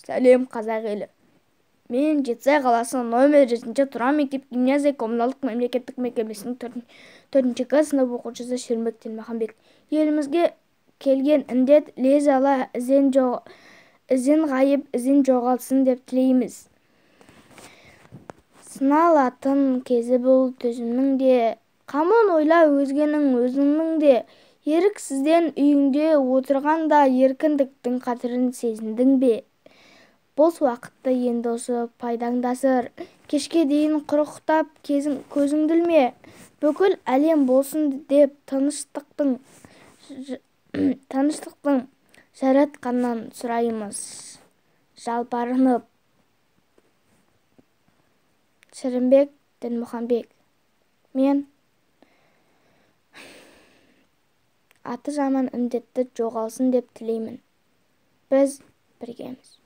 Сәлем, қазақ елі! Мен Жетісай қаласының нөмір 7-ші Тұран мектеп-гимназия коммуналдық мемлекеттік мекемесінің 4 К сынып оқушысы Шерімбек Ділмаханбет. Елімізге келген індет іле ала ізін ғайып, ізін жоғалтсын деп тілейміз. Сыналатын кезі бұл төзімнің де, қамын ойла өзгенің, өзіңнің де. Еріксізден үйіңде отырғанда еркіндіктің қадірін сезіндің бе? Бос уақытты енді осы пайдаңды асыр. Кешке дейін құрықтап көзіңді ілме. Бүкіл әлем болсын деп тыныштықтың Жаратқаннан сұраймыз жалбарынып. Шерімбек Ділмұханбет. Мен аты жаман індетті жоғалсын деп тілеймін. Біз біргеміз.